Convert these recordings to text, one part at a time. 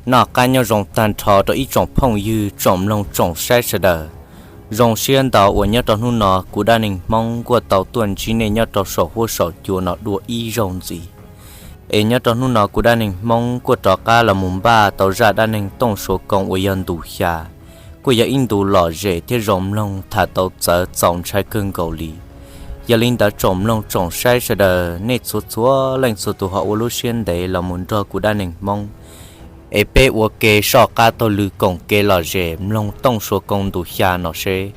Noj qab nyob zoo tag nrho rau ib tsoom phooj ywg tsoom mloog tsoom saib sawv daws. Zoo siab ntau uas nyob rau hnub no kuv Dab Neeg Hmoob kuj tau tuaj ntsib nej nyob rau saum huab saum cua no dua ib zaug ntxiv. Es nyob rau hnub no kuv Dab Neeg Hmoob kuj rov qab los mus npaj tau zaj dab neeg Tooj Suav Koo uas yog ntu xya, kuj yog ib ntu lom zem thiab zoo mloog tham tau txawv txaus ntshai kawg nkaus li. Yog li ntawd tsoom mloog tsoom saib sawv daws nej txhua txhua leej txhua tus ho ua lub siab ntev los mus nrog kuv Dab Neeg Hmoob es peb ua ke soj qab taug lw koom kev lom zem mloog Tooj Suav Koo ntu xya no seb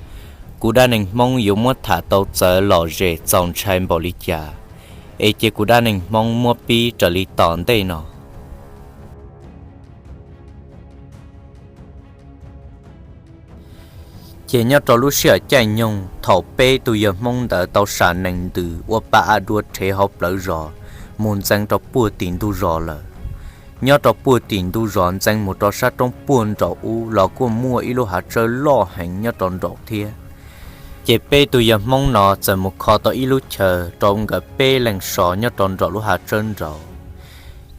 kuv Dab Neeg Hmoob yuav muab tham tau txawv lom zem txaus ntshai npaum li cas. Es cia kuv Dab Neeg Hmoob muab pib raws li tom ntej no. Ces nyob rau lub sij hawm caij nyoog thaum peb tus yawg Hmoob ntawd tau sam nees ntws ua pa a dua rhev hauv plawv zos mus ntxeev rau puag tim ntug zos lawm. Nyob rau puag tim ntug zos ntxeev mus rau sab roob puag nraum ub los kuj muaj ib lub hav tsawb loj heev nyob rau nraum thiab. Ces peb tus yawg Hmoob no txawm mus kho tau ib lub chaw rau nkawd peb leeg so nyob rau nraum lub hav tsawb nraud.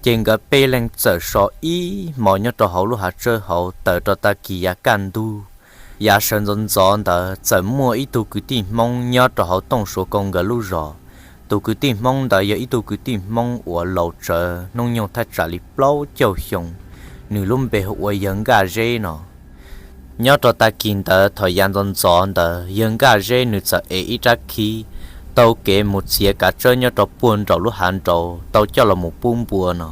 Ces nkawd peb leeg txawm so ib hmos nyob rau hauv lub hav tsawb hauv tawm rau tag kis yav kaj ntug. Yav sawv ntxov ntxov ntawd txawm muaj ib tug kwv tij Hmoob nyob rau hauv Tooj Suav Koo nkawd lub zos. Tus kwv tij Hmoob ntawd yog ib tug kwv tij Hmoob uas laus tsawv hnub nyoog thaj tsam li plaub caug xyoo, nws lub npe hu ua yawg Nkaj Zeb no. Nyob rau tag kis ntawd thaum yav ntxov ntxov ntawd yawg Nkaj Zeb nws txawm ev ib rab khib taug kev mus txiav kav tsawb nyob rau puag nraum lub hav nraud tau coj los mus pub npua no.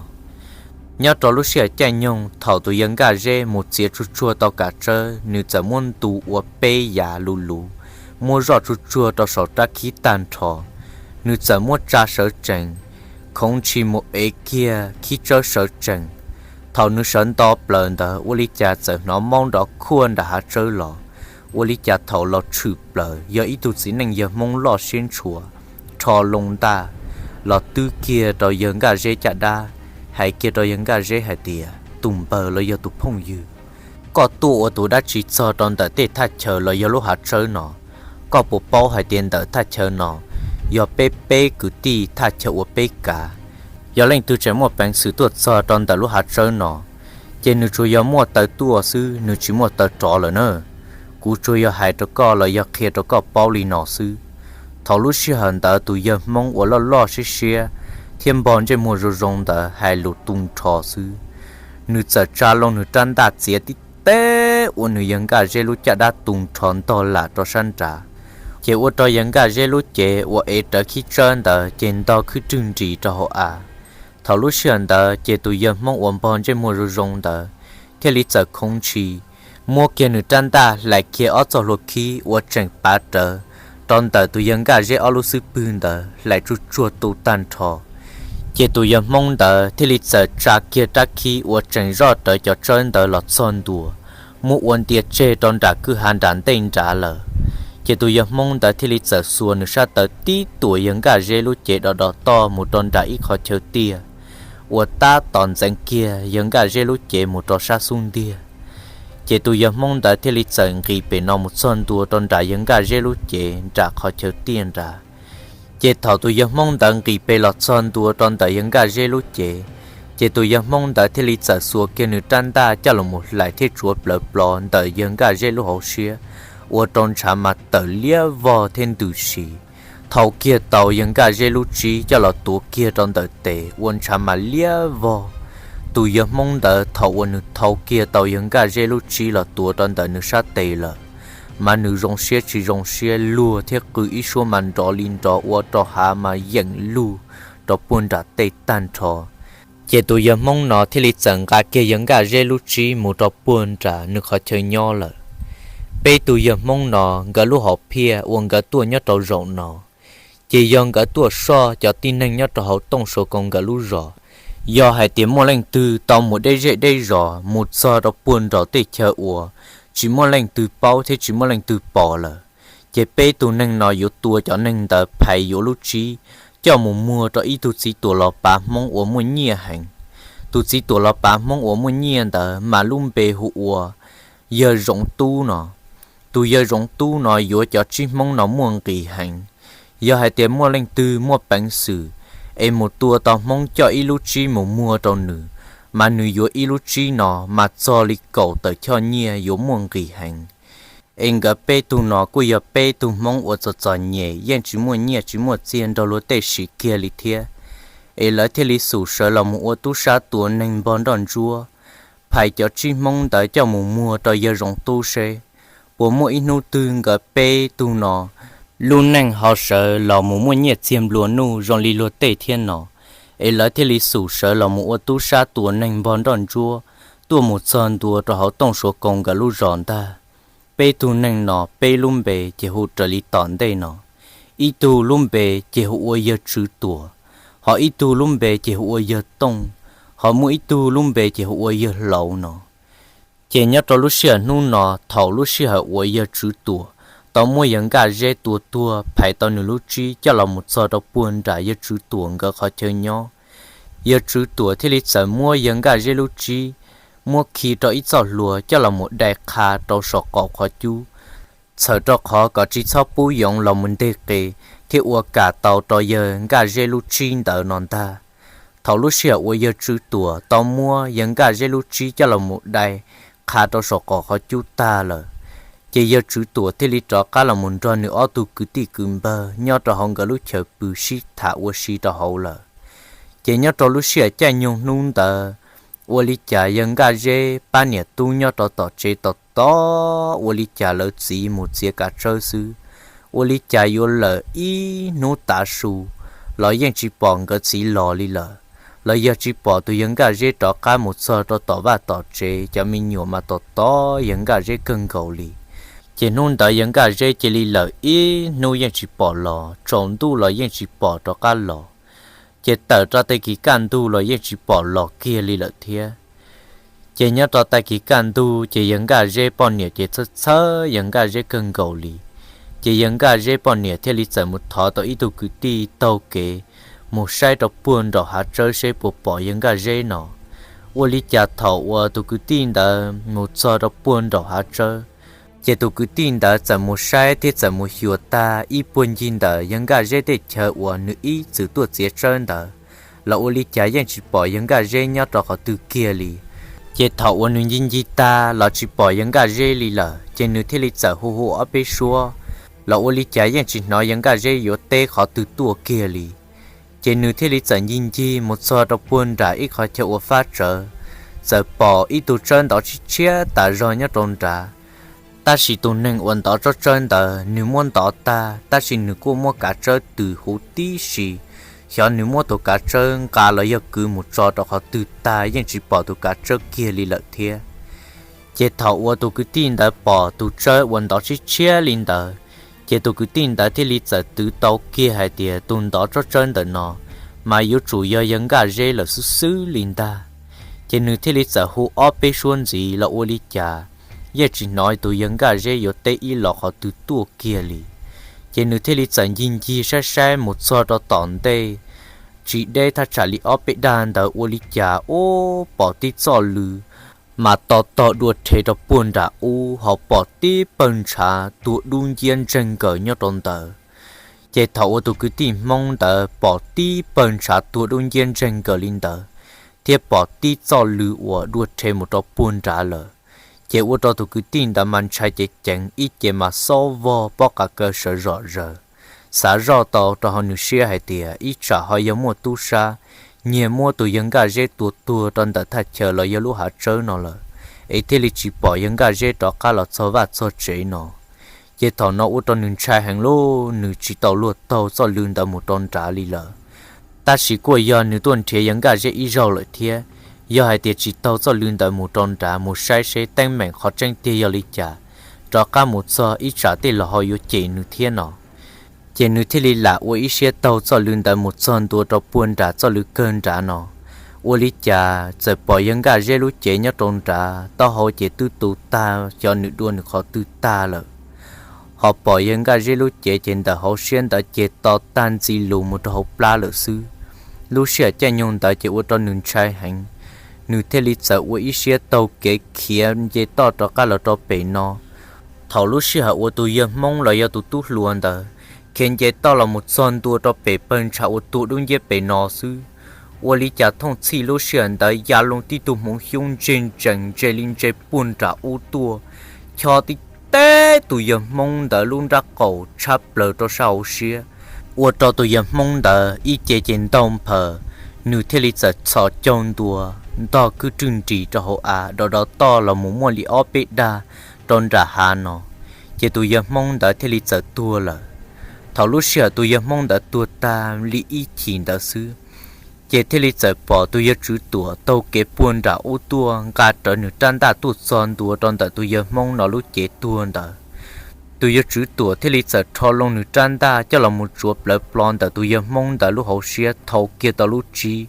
Nyob rau lub sij hawm caij nyoog thaum tus yawg Nkaj Zeb mus txiav tsuag tsuag tau kav tsawb nws txawm muab ntu ua peb yav luv luv, muab zoj tsuag tsuag rau saum rab khib tag nrho. Nws txawm muab tsa sawv tsees, khoov ntshis mus ev kiag khib tsawb sawv tsees. Thaum nws sawv nto plaws ntawd ua li cas txawm hnov maub nrov khuaj nram hav tsawb los. Ua li cas thaum los tshwm plaws yog ib tug txiv neej yawg Hmoob loj siab ntshua, rho loo ntaj los twb kiag rau yawg Nkaj Zeb caj dab, hais kiag rau yawg Nkaj Zeb hais tias, tus npawg los yog tus phooj ywg, koj tuaj ua tus dab tsi txog rau ntawm tej thaj chaw los yog lub hav tsawb no? Koj puas paub hais tias ntawm thaj chaw no yog peb peb kwv tij thaj chaw uas peb kav? Yog leej twg tseem muaj peev xwm tuaj txog rau ntawm lub hav tsawb no, ces nws tsuas yog muaj taw tuaj xwb, nws tsis muaj taw rov lawm na. Kuv tsuas yog hais rau koj los yog qhia rau koj paub li no xwb. Thaum lub sij hawm ntawd tus yawg Hmoob uas loj loj siab siab thiab npog ntsej muag zoo zoo ntawd hais lus tu nrho xwb. Nws txawm tsa loo nws rab ntaj txiav tib teb ua nws yawg Nkaj Zeb lub caj dab tu nrho ntog lam rau sab nrad, ces ua rau yawg Nkaj Zeb lub cev uas ev rawv khib tsawb ntawd ces ntog khwb rwg nris rau hauv av. Thaum lub sij hawm ntawd ces tus yawg Hmoob uas npog ntsej muag zoo zoo ntawd thiaj li txawm khoov ntshis muab kiag nws rab ntaj hlais kiag ob txoj hlua khib uas tseem pav rawv rau ntawm tus yawg Nkaj Zeb ob lub xub pwg ntawd hlais tsuag tsuag tu tag nrho. Ces tus yawg Hmoob ntawd thiaj li txawm tsa kiag rab khib uas tseem zoj rawv cov tsawb ntawd los txog ntua, muab ua ntia tseg rau nram kwj ha nram ntej nrad lawm. Ces tus yawg Hmoob ntawd thiaj li txawm xuas nws sab taw tib tuam yawg Nkaj Zeb lub cev do do toj mus rau nram ib qhov chaw tiaj uas tab tom ntxeev kiag yawg Nkaj Zeb lub cev mus rau sab xub ntiag. Ces tus yawg Hmoob ntawd thiaj li txawm nqis pem no mus txog ntua rau nram yawg Nkaj Zeb lub cev nram qhov chaw tiaj nrad. Ces thaum tus yawg Hmoob ntawd nqis pem los txog ntua rau ntawm yawg Nkaj Zeb lub cev, ces tus yawg Hmoob ntawd thiaj li txawm xuas kiag nws rab ntaj coj los mus hlais thiab tsuav plawv plo ntawm yawg Nkaj Zeb lub hauv siab, ua rau ntshav mas tawm liab vog thiab ntws si. Thau kiag tau yawg Nkaj Zeb lub tsib coj los tuav kiag rau ntawm tes ua ntshav mas liab vog. Tus yawg Hmoob ntawd thaum uas nws thau kiag tau yawg Nkaj Zeb lub tsib los tuav rau ntawm nws sab tes lawm, mas nws zoo siab tsis zoo siab luag thiab qw ib suab mas nrov li nrov ua rau hav mas yeem lug rau puag nram tej tag nrho. Ces tus yawg Hmoob no thiaj li txawm nqa kiag yawg Nkaj Zeb lub tsib mus rau puag nram nws qhov chaw nyob lawm. Peb tus yawg Hmoob no nkawd lub hauv phiaj uas nkawd tuaj nyob rau zaum no, ces yog nkawd tuaj soj cov tib neeg nyob rau hauv Tooj Suav Koos nkawd lub zos. Yog hais tias muaj leej twg tau mus deb zej deb zos mus txog rau puag nraum tej chaw uas tsis muaj leej twg paub thiab tsis muaj leej twg pom lawm, ces peb tug neeg no yuav tua cov neeg ntawd phais yuav lub tsib coj mus muag rau ib tug txiv tuam los pav Hmoob uas muaj nyiaj heev. Tus txiv tuam los pav Hmoob uas muaj nyiaj ntawd mas lub npe hu ua Yawg Zoov Tub no. Tus Yawg Zoov Tub no yuav cov tsib Hmoob no muaj nqis heev. Yog hais tias muaj leej twg muaj peev xwm es mus tua tau Hmoob coj ib lub tsib mus muag rau nws, mas nws yuav ib lub tsib no mas txog li kaum tawm choj nyiaj yuav muaj nqis heev. Es nkawd peb tug no kuj yog peb tug Hmoob uas txom txom nyem yeej tsis muaj nyiaj tsis muaj txiaj nrog luag tej siv kiag li thiab. Es lawv thiaj li xum sawv los mus ua tub sab tua neeg npog nroj ntsuab, phais cov tsib Hmoob ntawd coj mus muag rau yawg Zoov Tub seb puas muaj ib hnub twg nkawd peb tug no lub neej ho sawv los mus muaj nyiaj txiag nplua nuj zoo li luag tej thiab no. Es lawv thiaj li xum sawv los mus ua tub sab tua neeg npog nroj ntsuab tuaj mus txog ntua rau hauv Tooj Suav Koos nkawd lub zos ntag. Peb tug neeg no peb lub npe ces hu raws li tom ntej no. Ib tug lub npe ces hu ua yawg Tswv Tuam, ho ib tug lub npe ces hu ua yawg Tooj, ho muaj ib tug lub npe ces hu ua yawg Hlauv no. Ces nyob rau lub sij hawm hnub no, thaum lub sij hawm uas yawg Tswv Tuam tau muab yawg Nkaj Zeb tua tuag phais tau nws lub tsib coj los mus txog rau puag nram yawg Tswv Tuam nkawd qhov chaw nyob, yawg Tswv Tuam thiaj li txawm muab yawg Nkaj Zeb lub tsib muab khi rau ib txoj hlua coj los mus dai qha rau saum qaum qhov cub, txhawm rau qhov kom tsis txhob pub yoov los mus nteg qe thiab ua kam tau rau yawg Nkaj Zeb lub tsib ntawd no ntag. Thaum lub sij hawm uas yawg Tswv Tuam tau muab yawg Nkaj Zeb lub tsib coj los mus dai qha rau saum qaum qhov cub tag lawm, ces yawg Tswv Tuam thiaj li rov qab los mus nrog nws ob tug kwv tij kwv npawg nyob rau hauv nkawd lub chaw pw sib tham ua si rau hauv lawm. Ces nyob rau lub sij hawm caij nyoog hnub ntawd, ua li cas yawg Nkaj Zeb pab niam tub nyob rau tom tsev tos tos ua li cas lawv txiv mus txiav kav tsawb xwb, ua li cas yuav lawm ib hnub tav su los yeej tsis pom nkawd txiv los li lawm, los yog tsis pom tus yawg Nkaj Zeb rov qab mus txog rau tom vaj tom tsev. Cov me nyuam mas tos tos yawg Nkaj Zeb kawg nkaus li. Ces hnub ntawd yawg Nkaj Zeb cia li lawm ib hnub yeej tsis pom los, tsaus ntuj los yeej tsis pom rov qab los, ces tawm rau tag kis kaj ntug los yeej tsis pom los kiag li lawm thiab. Ces nyob rau tag kis kaj ntug ces yawg Nkaj Zeb poj niam ces txhawj txhawj yawg Nkaj Zeb kawg nkaus li. Ces yawg Nkaj Zeb poj niam thiaj li txawm mus thov tau ib tug kwv tij taug kev mus saib rau puag nraum hav tsawb seb puas pom yawg Nkaj Zeb no. Ua li cas thaum uas tus kwv tij ntawd mus txog rau puag nraum hav tsawb, ces tus kwv tij ntawd txawm mus saib thiab txawm mus xyuas tag ib puag ncig ntawm yawg Nkaj Zeb tej chaw uas nws ib txwm tuaj txiav tsawb ntawd, los ua li cas yeej tsis pom yawg Nkaj Zeb nyob rau qhov twg kiag li. Ces thaum uas nws ncig ncig tag los tsis pom yawg Nkaj Zeb li lawm, ces nws thiaj li txawm hu hu ob peb suab, los ua li cas yeej tsis hnov yawg Nkaj Zeb yuav teb qhov twg tuaj kiag li. Ces nws thiaj li txawm ncig ncig mus txog rau puag nram ib qhov chaw ua fab tsawv, txawm pom ib tug tsawb ntov tshiab tshiab tas zog nyob rau nrad. Tab sis tus neeg uas ntov tsob tsawb ntawd nws muab ntov tag, tab sis nws kuj muab kav tsawb tws huv tib si, xyov nws muab tus kav tsawb nqa los yog kwv mus tso rau qhov twg tag yeej tsis pom tus kav tsawb kiag li lawm thiab. Ces thaum uas tus kwv tij ntawd pom tus tsawb uas ntov tshiab tshiab li ntawd, ces tus kwv tij ntawd thiaj li txawm twv tau kiag hais tias tus ntov tsob tsawb ntawm no mas yuav tsum yog yawg Nkaj Zeb lawm xwb xwb li ntag. Ces nws thiaj li txawm hu ob peb suab ntxiv los ua li cas yeej tsis hnov tus yawg Nkaj Zeb yuav teb ib los qhov twg tuaj kiag li. Ces nws thiaj li txawm ncig ncig saib saib mus txog rau tom ntej, tsis deb thaj tsam li ob peb dag ntawd ua li cas ub pom tib txoj lw mas to tog dua rhe rau puag nram ub ho pom tib pawg ntshav tuag dub nciab ntseeg nkaws nyob rau ntawd. Ces thaum uas tus kwv tij Hmoob ntawd pom tib pawg ntshav tuag dub nciab ntseeg nkaws li ntawd, thiab pom tib txoj lw uas dua rhe mus rau puag nrad lawm, ces ua rau tus kwv tij ntawd mas ntshai cev ceev ib ce mas xob vog pob qa kaw sawv zom zaws. Xav zoj tau rau hauv nws siab hais tias ib tsam ho yog muaj tub sab nyiag muab tus yawg Nkaj Zeb tua tuag rau ntawm thaj chaw los yog lub hav tsawb no lawm, es thiaj li tsis pom yawg Nkaj Zeb rov qab los txog vaj txog tsev no. Ces thaum no ua rau nws ntshai heev lauj, nws tsis tau luag taug txoj lw ntawd mus rau nrad li lawm. Tab sis kuj yog nws tuaj nrhiav yawg Nkaj Zeb ib zaug lawm thiab, yog hais tias tsis taug txoj lw ntawd mus rau nrad mus saib seb teeb meem qhov tseeb tiag yog li cas, rov qab mus txog ib tsam tej los ho yuav cem nws thiab no. Ces nws thiaj li lam ua ib siab taug txoj lw ntawd mus txog ntua rau puag nram txoj lw kawg nrad no. Ua li cas txawm pom yawg Nkaj Zeb lub cev nyob rau nrad, taub hau ces twb tu tag, xyov nws dua nws qhov twg tag lawm. Ho pom yawg Nkaj Zeb lub cev ces ntawm hauv siab ntawd ces to tag ntxi lus mus rau hauv plab lawm xwb. Lub sij hawm caij nyoog ntawd ces ua rau nws ntshai heev, nws thiaj li txawm ua ib siab taug kev khiav nce toj rov qab los rau pem no. Thaum lub sij hawm uas tus yawg Hmoob los yog tus tub hluas ntawd khiav nce toj los mus txog ntua rau pem pawg ntshav uas tuag dub nciab pem no xwb, Ua li cas thooj txhij lub sij hawm ntawd ya loo tib tug hmoov xyoob ntse ntsees ntse li ntse puag nram ub tuaj, chob tib teb tus yawg Hmoob ntawd lub nrab qaum tshab plaws rau sab hauv siab, ua rau tus yawg Hmoob ntawd ib ce ces ntaug nphaws, nws thiaj li txawm txhos caug ntua ntog kwj rwg nris rau hauv av, dov dov toj los mus muaj li ob peb dag rau nram hav no, ces tus yawg Hmoob ntawd thiaj li txawm tuag lawm. Thaum lub sij hawm tus yawg Hmoob ntawd tuag tag li ib chim ntawd xwb, ces thiaj li txawm pom tus yawg Tswv Tuam taug kev puag nram ub tuaj nqa rawv nws rab ntaj tuaj txog ntua rau ntawm tus yawg Hmoob no lub cev tuag ntawd. Tus yawg Tswv Tuam thiaj li txawm rho loo nws rab ntaj coj los mus tsuav plawv plo ntawm tus yawg Hmoob ntawd lub hauv siab thau kiag tau lub tsib,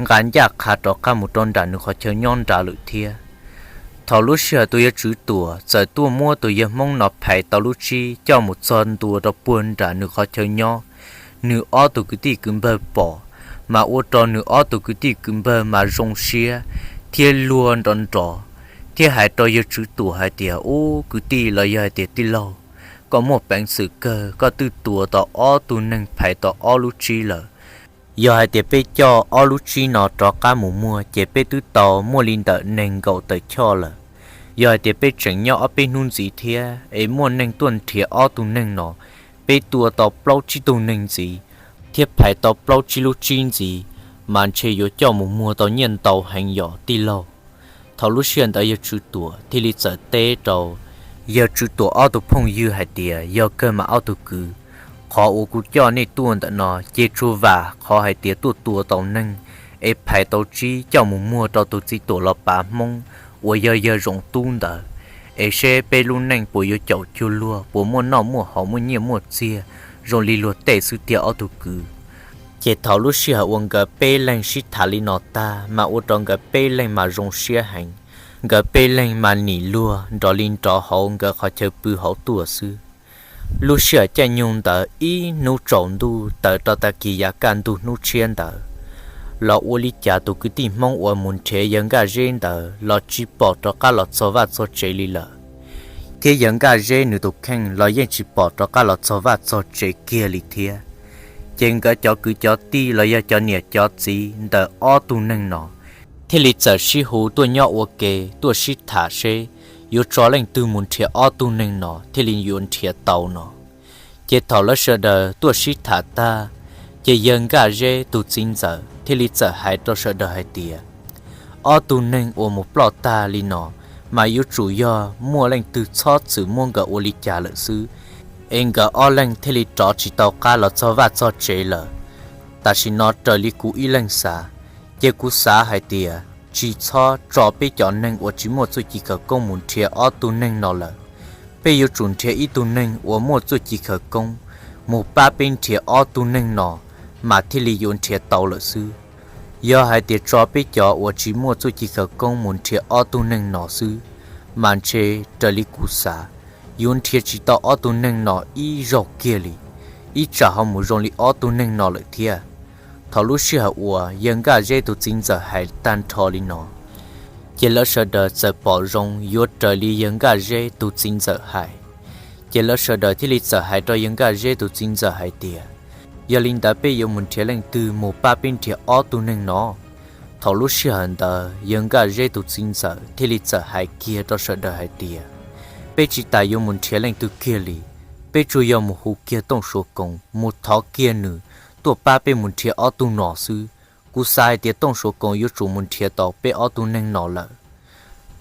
nqa ncaj qha rov qab mus rau nram nws qhov chaw nyob nrad lawm thiab. Thaum lub sij hawm tus yawg Tswv Tuam txawm tuaj muab tus yawg Hmoob no phais tau lub tsib coj mus txog ntua rau puag nram nws qhov chaw nyob, nws ob tug kwv tij kwv npawg pom, mas ua rau nws ob tug kwv tij kwv npawg mas zoo siab thiab luag nrov nrov, thiab hais rau yawg Tswv Tuam hais tias, Ub, kwv tij los yog hais tias tij laug, koj muaj peev xwm kawg, koj twb tua tau ob tug neeg phais tau ob lub tsib lawm. Yog hais tias peb coj ob lub tsib no rov qab mus muag ces peb twb tau muaj li ntawm nees nkaum tawm choj lawm. Yog hais tias peb tseem nyob ob peb hnub ntxiv thiab es muaj neeg tuaj nrhiav ob tug neeg no, peb tua tau plaub tsib tug neeg ntxiv thiab phais tau plaub tsib lub tsib ntxiv, mas ntshe yuav coj mus muag tau nyiaj ntau heev yom tij laug. Thaum lub sij hawm ntawd yawg Tswv Tuam thiaj li txawm teb rau yawg Tswv Tuam ob tug phooj ywg hais tias, Yog kawg mas ob tug kwv, qhov uas kuv coj nej tuaj ntawm no ces tsuas vam qhov hais tias tuaj tua tau neeg es phais tau tsib coj mus muag rau tus txiv tuam los pav Hmoob uas yog yawg Zoov Tub ntawd, es seb peb lub neej puas yuav caum cuag luag, puas muaj noj muaj haus muaj nyiaj muaj txiag zoo li luag tej xwb tiag ob tug kwv. Ces thaum lub sij hawm uas nkawd peb leeg sib tham li no tag mas ua rau nkawd peb leeg mas zoo siab heev. Nkawd peb leeg mas nim luag nrov li nrov hauv nkawd qhov chaw pw hauv tuaj xwb. Lub sij hawm caij nyoog ntawd ib hnub tsaus ntuj tawm rau tag kis yav kaj ntug hnub tshiab ntawd, los ua li cas tus kwv tij Hmoob uas mus nrhiav yawg Nkaj Zeb ntawd los tsis pom rov qab los txog vaj txog tsev li lawm, thiab yawg Nkaj Zeb nws tus kheej los yeej tsis pom rov qab los txog vaj txog tsev kiag li thiab. Ces nkawd cov kwv cov tij los yog cov niam cov txiv ntawm ob tug neeg no thiaj li txawm sib hu tuaj nyob ua ke tuaj sib tham seb yuav tso leej twg mus nrhiav ob tug neeg no thiaj li yuav nrhiav tau no. Ces thaum lawv sawv daws tuaj sib tham tag, ces yawg Nkaj Zeb tus txiv ntxawm thiaj li txawm hais rau sawv daws hais tias, ob tug neeg uas mus ploj tag li no mas yuav tsum yog muaj leej twg txhob txwm muab nkawd ua li cas lawm xwb, es nkawd ob leeg thiaj li rov tsis tau qab los txog vaj txog tsev lawm. Tam sim no raws li kuv ib leeg xav, ces kuv xav hais tias tsis txhob tso peb cov neeg uas tsis muaj txuj ci khawv koob mus nrhiav ob tug neeg no lawm. Peb yuav tsum nrhiav ib tug neeg uas muaj txuj ci khawv koob mus pab peb nrhiav ob tug neeg no, mas thiaj li yuav nrhiav tau lawm xwb. Yog hais tias tso peb cov uas tsis muaj txuj ci khawv koob mus nrhiav ob tug neeg no xwb, mas ntshe raws li kuv xav, yuav nrhiav tsis tau ob tug neeg no ib zaug kiag li, ib tsam ho mus zoo li ob tug neeg no lawm thiab. Thaum lub sij hawm uas yawg Nkaj Zeb tus txiv ntxawm hais tag nrho li no, ces lawv sawv daws txawm pom zoo yuav raws li yawg Nkaj Zeb tus txiv ntxawm hais. Ces lawv sawv daws thiaj li txawm hais rau yawg Nkaj Zeb tus txiv ntxawm hais tias, yog li ntawd peb yuav mus nrhiav leej twg mus pab peb nrhiav ob tug neeg no? Thaum lub sij hawm ntawd yawg Nkaj Zeb tus txiv ntxawm thiaj li txawm hais kiag rau sawv daws hais tias, peb tsis tas yuav mus nrhiav leej twg kiag li, peb tsuas yog mus hu kiag Tooj Suav Koos mus thov kiag nws tuaj pab peb mus nrhiav ob tug no xwb. Kuv xav hais tias Tooj Suav Koos yuav tsum mus nrhiav tau peb ob tug neeg no lawm.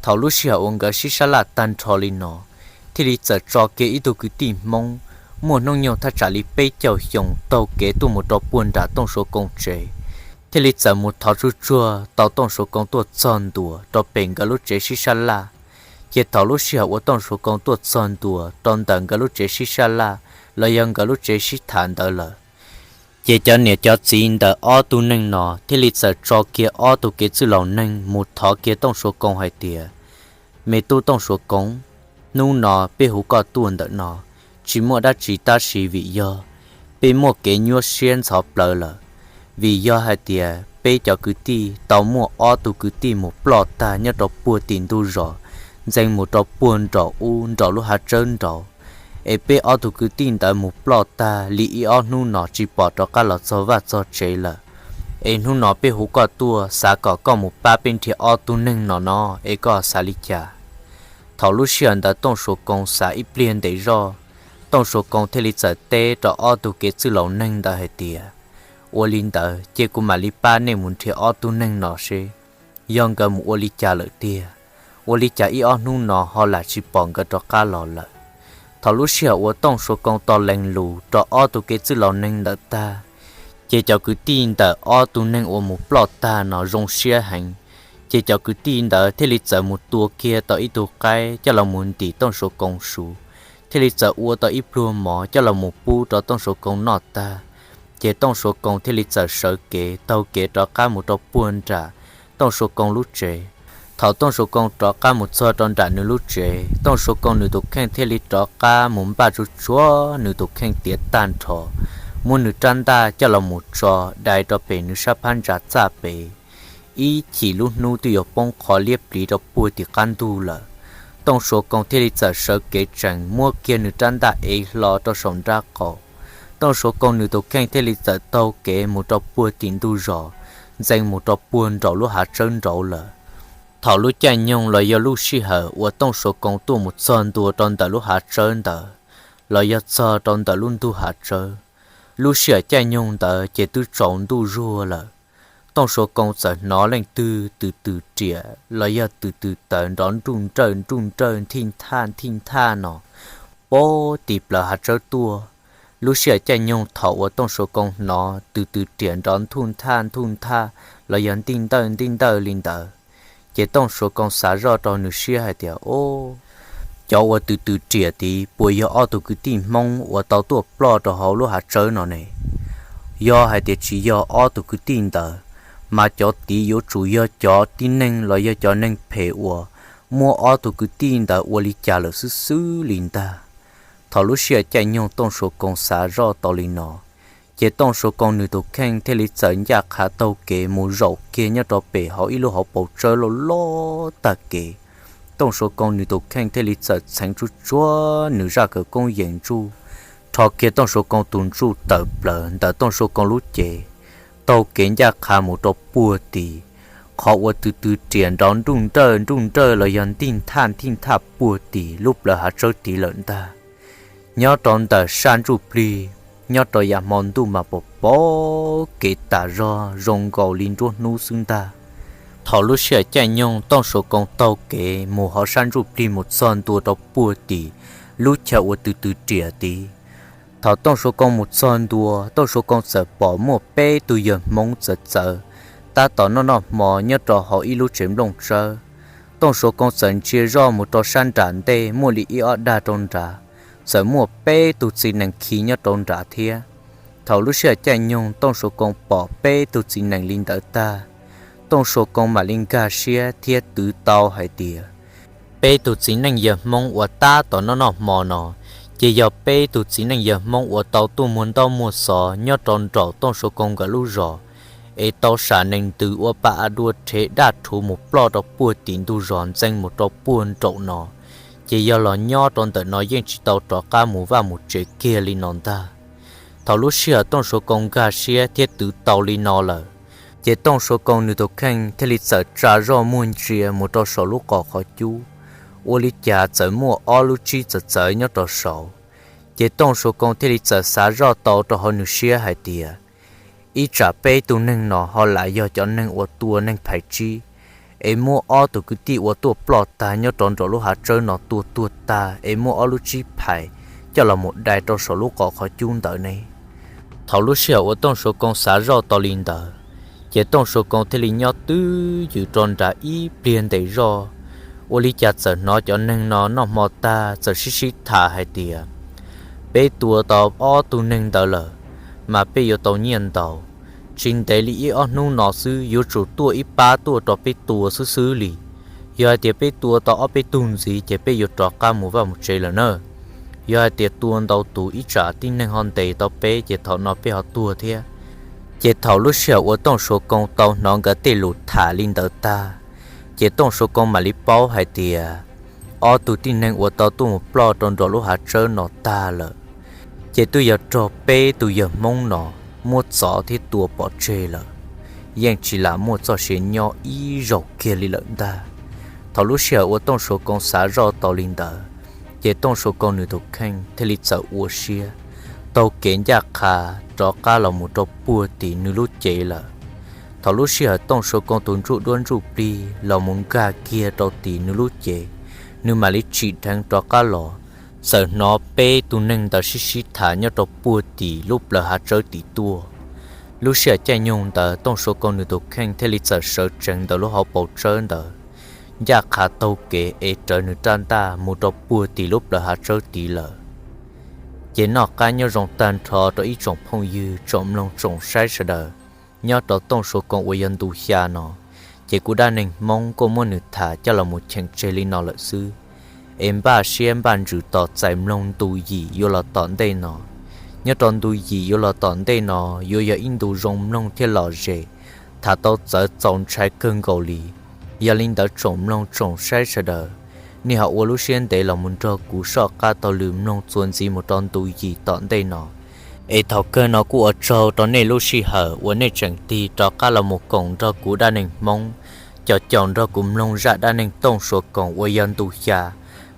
Thaum lub sij hawm uas nkawd sib sab laj tag nrho li no, thiaj li txawm tso kiag ib tug kwv tij Hmoob muaj hnub nyoog thaj tsam li peb caug xyoo taug kev tuaj mus rau puag nram Tooj Suav Koos tsev, thiaj li txawm mus thov tsuj tsuag tau Tooj Suav Koos tuaj txog ntua rau pem nkawd lub tsev sib sab laj. Ces thaum lub sij hawm uas Tooj Suav Koos tuaj txog ntua rau ntawm nkawd lub tsev sib sab laj los yog nkawd lub tsev sib tham ntawd lawm, ces cov niam cov txiv ntawm ob tug neeg no thiaj li txawm tso kiag ob tug kev txwj laus neeg mus thov kiag Tooj Suav Koos hais tias, me tub Tooj Suav Koos, hnub no peb hu koj tuaj ntawm no tsis muaj dab tsi tab sis vim yog peb muaj kev nyuaj siab ntxhov plawv lawm, vim yog hais tias peb cov kwv tij tau muaj ob tug kwv tij mus ploj tag nyob rau puag tim ntug zos ntxeev mus rau puag nraum ub nraum lub hav tsawb nraud, es peb ob tug kwv tij ntawd mus ploj tag li ib ob hnub no tsis pom rov qab los txog vaj txog tsev lawm, Es hnub no peb hu koj tuaj xav kom koj mus pab peb nrhiav ob tug neeg no no, es koj xav li cas? Thaum lub sij hawm ntawd Tooj Suav Koo xav ib pliag ntev zog, Tooj Suav Koo thiaj li txawm teb rau ob tug kev txwj laus neeg ntawd hais tias, ua li ntawd ces kuv mam li pab nej mus nrhiav ob tug neeg no seb yog nkawd mus ua li cas lawm tiag. Ua li cas ib ob hnub no ho lam tsis pom nkawd rov qab los lawm? Thaum lub sij hawm uas Tooj Suav Koo tau lees lus rau ob tug kev txwj laus neeg ntawd tag, ces cov kwv tij ntawm ob tug neeg uas mus ploj tag no zoo siab heev. Ces cov kwv tij ntawd thiaj li txawm mus tua kiag tau ib tug qaib coj los mus ntim Tooj Suav Koo su, thiaj li txawm ua tau ib pluag mov coj los mus pub rau Tooj Suav Koo noj tag. Ces Tooj Suav Koo thiaj li txawm sawv kev taug kev rov qab mus rau puag nram Tooj Suav Koo lub tsev. Thaum Tooj Suav Koo rov qab mus txog rau nram nws lub tsev, Tooj Suav Koo nws tus kheej thiaj li rov qab mus npaj tsuag tsuag nws tus kheej tiav tag nrho, muab nws rab ntaj coj los mus tso dai rau pem nws sab phab ntsa txaj pem. Ib chim lub hnub twb yuav poob qho liab pliv rau puag tim qab ntug lawm. Tooj Suav Koo thiaj li txawm sawv kev tsees muab kiag nws rab ntaj ev hlo rau saum nrab qaum. Tooj Suav Koo nws tus kheej thiaj li txawm taug kev mus rau puag tim ntug zos, ntxeev mus rau puag nraum lub hav tsawb nraud lawm. Thaum lub caij nyoog los yog lub sij hawm uas Tooj Suav Koo tuaj mus txog ntua rau ntawm lub hav tsawb ntawd, los yog txog rau ntawm lub ntug hav tsawb, lub sij hawm caij nyoog ntawd ces twb tsaus ntuj zuag lawm. Tooj Suav Koo txawm hnov leej twg tws tws riam los yog tws tws taws nrov nruj nrawj nruj nrawj nthij nthaj nthij nthaj no puag tim plawv hav tsawb tuaj. Lub sij hawm caij nyoog thaum uas Tooj Suav Koo hnov tws tws riam nrov nthuj nthaj nthuj nthaj los yog ntij ntawj ntij ntawj li ntawd, ces Tooj Suav Koo xav zoj rau nws siab hais tias, o, cov uas tws tws riam tid puas yog ob tug kwv tij Hmoob uas tau tuaj ploj rau hauv lub hav tsawb no ne? Yog hais tias tsis yog ob tug kwv tij ntawd, mas cov tid yuav tsum yog cov tib neeg los yog cov neeg phem uas muab ob tug kwv tij ntawd ua li cas lawm xwb xwb li ntag. Thaum lub sij hawm caij nyoog Tooj Suav Koo xav zoj tau li no, ces Tooj Suav Koo nws tus kheej thiaj li txawm ncaj qha taug kev mus zaum kiag nyob rau pem hauv ib lub hauv paus tsawb loj loj tag kev. Tooj Suav Koo nws tus kheej thiaj li txawm txheev tsuj tsuag nws zaj kawv koob yees ntsuj, rho kiag Tooj Suav Koo tus ntsuj tawm plaws ntawm Tooj Suav Koo lub cev, taug kev ncaj qha mus rau puag tim qhov uas tws tws riam nrov nruj nrawj nruj nrawj los yog ntij nthaj ntij nthaj puag tim lub plawv hav tsawb tid lawm ntag. Nyob rau ntawm sab ntsuj plig, nyob rau yav hmo ntuj mas pom pom kev tas zog zoo nkaus li nruab hnub xwb ntag. Thaum lub sij hawm caij nyoog Tooj Suav Koo taug kev mus hauv sab ntsuj plig mus txog ntua rau puag tim lub chaw uas tws tws riam tid. Thaum Tooj Suav Koo mus txog ntua, Tooj Suav Koo txawm pom muaj peb tug yawg Hmoob txawv txawv tab tom noj noj hmo nyob rau hauv ib lub tsev nplooj tsawb. Tooj Suav Koo txawm ntsia zoj mus rau sab nram ntej muaj li ib ob dag rau nrad, txawm muaj peb tug txiv nees khi nyob rau nrad thiab. Thaum lub sij hawm caij nyoog Tooj Suav Koo pom peb tug txiv nees li ntawd tag, Tooj Suav Koo mam li nkag siab thiab twv tau hais tias, peb tug txiv neej yawg Hmoob uas tab tom noj noj hmo no, ces yog peb tug txiv neej yawg Hmoob uas tau tuaj muag ntaub muag xov nyob rau nraum Tooj Suav Koo nkawd lub zos, es tau sam nees ntws ua pa a dua rhev daj rhuv mus ploj rau puag tim ntug zos ntxeev mus rau puag nraum no, ces yog los nyob rau ntawm no yeej tsis tau rov qab mus vaj mus tsev kiag li no ntag. Thaum lub sij hawm Tooj Suav Koo nkag siab thiab twv tau li no lawm, ces Tooj Suav Koo nws tus kheej thiaj li txawm tsa zoj muag ntsia mus rau saum lub qos qhov cub, ua li cas txawm muaj ob lub tsib txawv txawv nyob rau saud. Ces Tooj Suav Koo thiaj li txawm xav zoj tau rau hauv nws siab hais tias, ib tsam peb tug neeg no ho lam yog cov neeg uas tua neeg phais tsib, es muab ob tug kwv tij uas tuaj ploj tag nyob rau nraum lub hav tsawb no tua tuag tag es muab ob lub tsib phais coj los mus dai rau saum lub qos qhov cub ntawd ne. Thaum lub sij hawm uas Tooj Suav Koo xav zoj tau li ntawd, ces Tooj Suav Koo thiaj li nyob twj ywm rau nrad ib pliag ntev zoj. Ua li cas txawm hnov cov neeg no noj hmo tag txawm sib sib tham hais tias, peb tua tau ob tug neeg ntawd lawm, mas peb yuav tau nyiaj ntau. Tsis ntev li ib ob hnub no xwb yuav tsum tuaj ib pab tuaj rau peb tua xwb xwb li. Yog hais tias peb tua tau ob peb tug ntxiv ces peb yuav rov qab mus vaj mus tsev lawm na. Yog hais tias tua ntau tus ib tsam tib neeg ho ntes tau peb ces thaum no peb ho tuag thiab. Ces thaum lub sij hawm uas Tooj Suav Koo tau hnov nkawd tej lus tham li ntawd tag, ces Tooj Suav Koo mam li paub hais tias, ob tug tib neeg uas tau tuaj mus ploj rau nraum lub hav tsawb no tag lawm, ces twb yog raug peb tug yawg Hmoob no muab txov thiab tua pov tseg lawm. yeej tsis lam muaj txoj sia nyob ib zaug kiag li lawm ntag. Thaum lub sij hawm uas Tooj Suav Koos xav zoj tau li ntawd, ces Tooj Suav Koos nws tus kheej thiaj li txawm ua siab taug kev ncaj qha rov qab los mus rau puag tim nws lub cev lawm. Thaum lub sij hawm Tooj Suav Koos tus ntsuj duab ntsuj plig los mus nkag kiag rau tim nws lub cev, nws mam li tsim dheev rov qab los, txawm hnov peb tug neeg ntawd sib sib tham nyob rau puag tim lub plawv hav tsawb tim tuaj. Lub sij hawm caij nyoog ntawd Tooj Suav Koos nws tus kheej thiaj li txawm sawv tsees ntawm lub hauv paus tsawb ntawd, ncaj qha taug kev es rawv nws rab ntaj mus rau puag tim lub plawv hav tsawb tid lawm. Ces noj qab nyob zoo tag nrho rau ib tsoom phooj ywg tsoom mloog tsoom saib sawv daws, nyob rau Tooj Suav Koos uas yog ntu xya no, ces kuv Dab Neeg Hmoob kuj muab nws tham coj los mus cheem tseg li no lawm xwb. Es npaj siab npaj ntsws tos txais mloog ntu yim yuav los tom ntej no. Nyob rau ntu yim yuav los tom ntej no yuav yog ib ntu zoo mloog thiab lom zem, tham tau txawv txaus ntshai kawg nkaus li. Yog li ntawd tsoom mloog tsoom saib sawv daws, nej ho ua lub siab ntev los mus nrog kuv soj qab taug lw mloog txuas ntxiv mus rau ntu yim tom ntej no. Es thaum kawg no kuj ua tsaug rau nej lub sij hawm uas nej tseem tig rov qab los mus koom nrog kuv Dab Neeg Hmoob, caum caum nrog kuv mloog zaj dab neeg Tooj Suav Koos uas yog ntu xya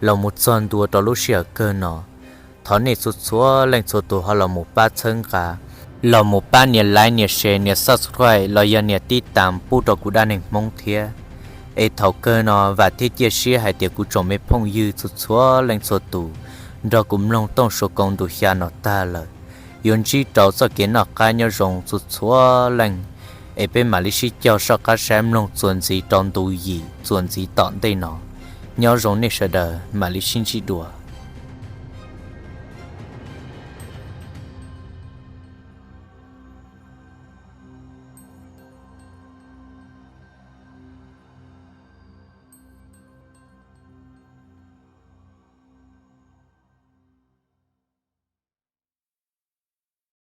los mus txog ntua rau lub sij hawm kawg no. Thov nej txhua txhua leej txhua tus ho los mus pab txhawb nqa, los mus pab nias like, nias share, nias subscribe los yog nias tib tam pub rau kuv Dab Neeg Hmoob thiab. Es thaum kawg no vam thiab cia siab hais tias kuv tsoom me phooj ywg txhua txhua leej txhua tus nrog kuv mloog Tooj Suav Koos ntu xya no tag lawm, yuav ntsib rau txoj kev noj qab nyob zoo txhua txhua leej. Es peb mam li sib cog soj qab saib mloog txuas ntxiv rau ntu yim txuas ntxiv tom ntej no. Nyob zoo nej sawv daws, mam li sib ntsib dua.